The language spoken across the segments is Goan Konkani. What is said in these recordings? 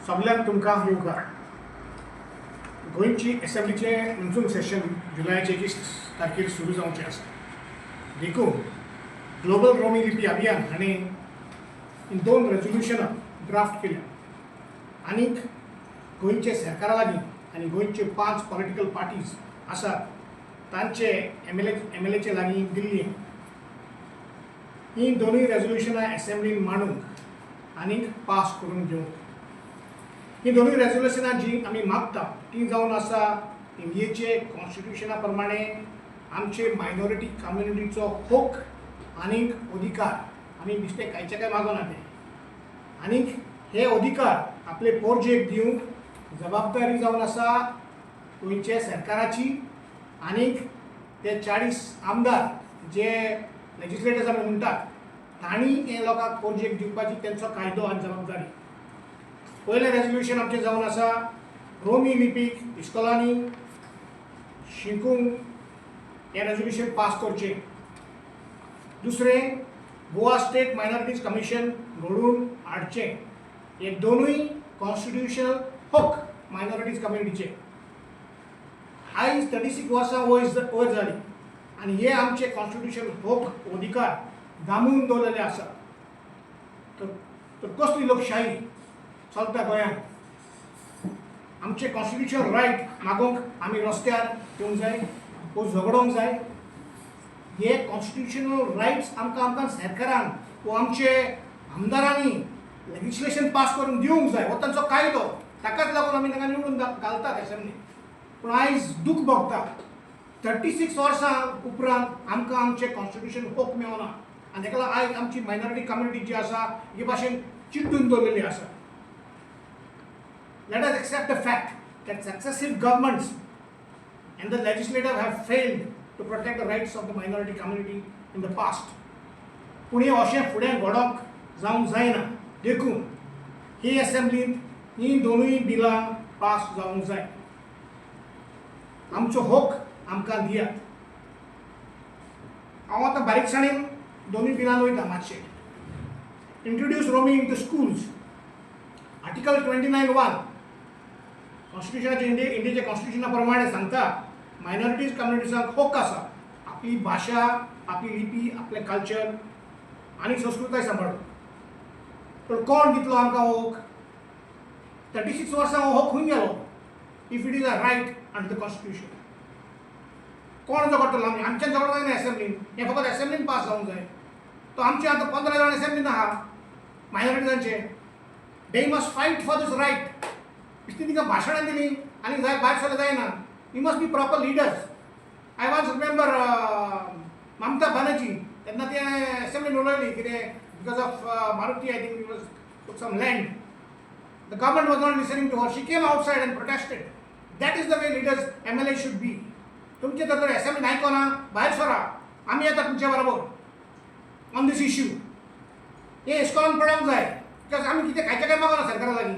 सगल्यांक तुमकां येवकार. गोंयची एसेंब्लीचें मॉन्सून सेशन जुलयाचे 21 तारखेर सुरू जावचें आसा. देखून ग्लोबल रोमी लिपी अभियान हाणें दोन रेजोल्युशनां ड्राफ्ट केल्या आनीक गोंयचे सरकारा लागीं आनी गोंयच्यो 5 पॉलिटिकल पार्टीज आसात तांचे एमएलएचे लागीं दिल्ली. ही दोनूय रेजोल्युशनां एसेंब्लीन मांडूंक आनीक पास करून घेवंक. ही दोनूय रेजोल्युशनां जी आमी मागता ती जावन आसा इंडियेचे कॉन्स्टिट्युशना प्रमाणे आमचे मायनॉरिटी कम्युनिटीचो हक आनीक अधिकार. आमी बेश्टे कांयचे काय मागोना ते, आनीक हे अधिकार आपले पोरजेक दिवंक जबाबदारी जावन आसा गोंयचे सरकाराची आनीक ते 40 आमदार जे लेजिस्लेटर्स आमी म्हणटात तांणी हे लोकांक पोरजेक दिवपाची तेंचो कायदो आनी जबाबदारी. पयलें रेजोल्युशन आमचें जावन आसा रोमी लिपीक इस्कोलांनी शिकूंक हें रेजोल्युशन पास करचें. दुसरें, गोवा स्टेट मायनॉरिटीज कमिशन घडोवन हाडचें. हे दोनूय कॉन्स्टिट्युशनल हक मायनॉरिटीज कम्युनिटीचे. आयज 36 वर्सां वयर जाली आनी हे आमचे कॉन्स्टिट्युशन हक अधिकार दामून दवरलेले आसात. तर कसली लोकशाही चलता गोंयांत? आमचे कॉन्स्टिट्युशन रायट मागोवंक आमी रस्त्यार येवंक जाय वो झगडोंक जाय. हे कॉन्स्टिट्युशनल रायट्स आमकां आमकां सरकारान वो आमचे आमदारांनी लेजिस्लेशन पास करून दिवंक जाय. हो तांचो कायदो, ताकाच लागून आमी तांकां निवडून घालतात एसेंब्ली. पूण आयज दूख भोगता, 36 वर्सां उपरांत आमकां आमचें कॉन्स्टिट्युशन हक मेळना आनी ताका लागून आयज आमची मायनॉरिटी कम्युनिटी जी आसा ही भाशेन चिड्डून दवरलेली आसा. Let us accept the fact that successive governments and the legislature have failed to protect the rights of the minority community in the past. पूण हें अशें फुडें घडोवंक जावंक जायना. देखून ही एसेंब्लींत ही दोनूय बिलां पास जावंक जाय. आमचो हक आमकां दियात. हांव आतां बारीकसाणेन दोनूय बिलां वयता मातशें. Introduce Romi into schools, Article 29(1) कॉन्स्टिट्युशनाचे, इंडियेच्या कॉन्स्टिट्युशना प्रमाणे सांगता मायनॉरिटीज कम्युनिटीजांक हक आसा आपली भाशा, आपली लिपी, आपलें कल्चर आनी संस्कृताय सांबाळून. पूण कोण दितलो आमकां हक? 36 वर्सां हो हक खंय गेलो, if it is a right under the Constitution? कोण झगडटलो? आमी आमच्यान झगडो जायना एसेंब्लीन. हें फकत एसेंब्लीन पास जावंक जाय. तो आमचे आतां 15 जाण एसेंब्लीन आहा मायनॉरिटीजांचे. They must fight for this right. बेश्टी तिका भाशणां दिलीं आनी जाय भायर सरलें जायना. You must be proper leaders. I was remember Mamata Banerjee, तेन्ना ते एसेंब्लीन उलयली कितें, because of Maruti, I think, was took some land. The government was not listening to her. She came outside and protested. That is the way leaders, MLA should be. तुमचे तर असेंब्ली आयकोना, भायर सरा, आमी येता तुमच्या बरोबर ऑन these issue. हे इस्कॉलान पडोंक जाय, because आमी कितें खायचें काय मागोना सरकारा लागीं.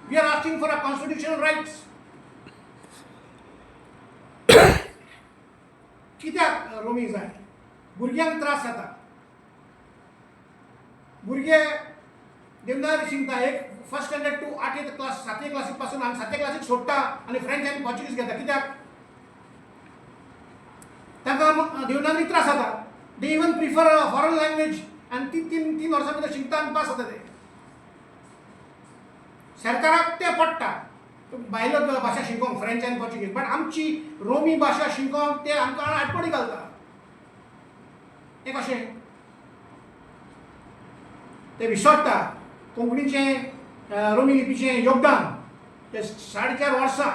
We are asking for our constitutional rights. कित्याक रोमी जाय? भुरग्यांक त्रास जाता. भुरगे देवनागरी शिकता एक फर्स्ट स्टँडर्ड टू आठवी क्लास, सातवे क्लासीक पासून, आनी सातवे क्लासीक सोडटा आनी फ्रेंच आनी पोर्चुगीज घेता. कित्याक? तांकां देवनागरी त्रास जाता. They even prefer foreign language आनी ती तीन तीन वर्सां भितर शिकता आनी पास जाता ते. सरकाराक तें पडटा भायलो भाशा शिकोवंक, फ्रेंच आनी पोर्चुगीज, बट आमची रोमी भाशा शिकोवंक ते आमकां आडखळी घालता. हें कशें? ते विसरता कोंकणीचें, रोमी लिपीचें योगदान. ते 4.5 वर्सां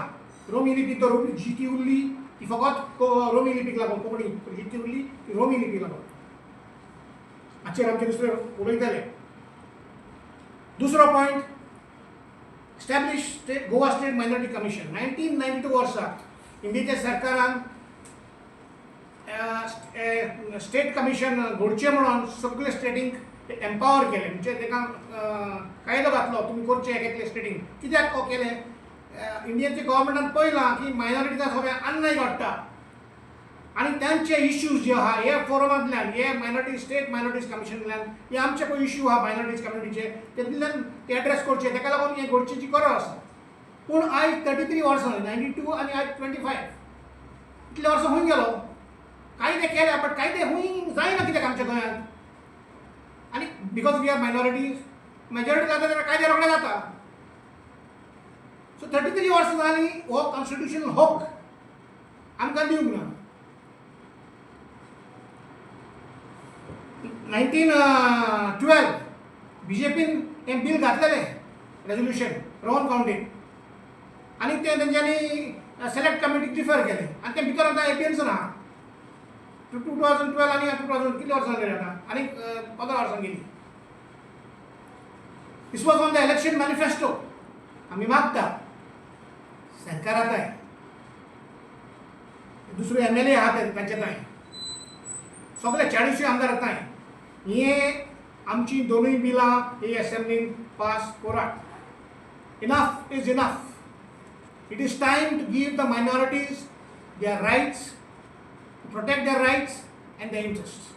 रोमी लिपी तर जिती उरली ती फकत रोमी लिपीक लागून. कोंकणी जिती उरली ती रोमी लिपीक लागून. हाचेर आमचे दुसरे उलयतले. दुसरो point, establish state Goa State Minority Commission. 1992 वर्सा इंडियेच्या सरकारान स्टेट कमिशन घडचें म्हणून सगळे स्टेटींक एम्पावर केलें, म्हणजे ताका कायदो घातलो, तुमी करचें एक एकले स्टेटींक. कित्याक हो केलें? इंडियनच्या गव्हर्मेंटान पळयलां की मायनॉरिटीचा सगळें अन्याय घडटा. आनी तांचे इश्यूज जे आहा हे फोरमांतल्यान, हे मायनॉरिटी, स्टेट मायनॉरिटीज कमिशनांतल्यान हे आमचे पळय इश्यू आहा मायनॉरिटीज कम्युनिटीचे, तेतूंतल्यान ते एड्रेस करचे. ताका लागून हे गरजेची गरज आसा. पूण आयज 33 वर्सां, 92 आनी आयज 25, इतले वर्सां खंय गेलो? कांय ते केल्या, बट कांय ते खंय जायना. कित्याक आमच्या गोंयांत? आनी because we are minorities. Majority जाता जाल्यार कांय ते रोखडें जाता. सो 33 वर्सां जालीं, हो कॉन्स्टिट्युशनल हक आमकां दिवंक ना. 1912 बीजेपीन हें बील घातलेलें, रेजोल्युशन, रोहन खंवटेन, आनी तें तेंच्यांनी सिलेक्ट कमिटीक रिफर केलें आनी तें भितर आतां एबियन्सान आहा. 2012 आनी 2000, कितले वर्सां जाली आतां? आनी 15 वर्सां गेली. This was on the election manifesto. आमी मागता सरकाराताय, दुसरे एमएलए आहा ते तांचे ताय, सगळे 40ूय आमदार ताय, हे आमची दोनूय बिलां ही एसेंब्लीन पास करात. Enough is enough. It is time to give the minorities their rights, protect their rights and their interest.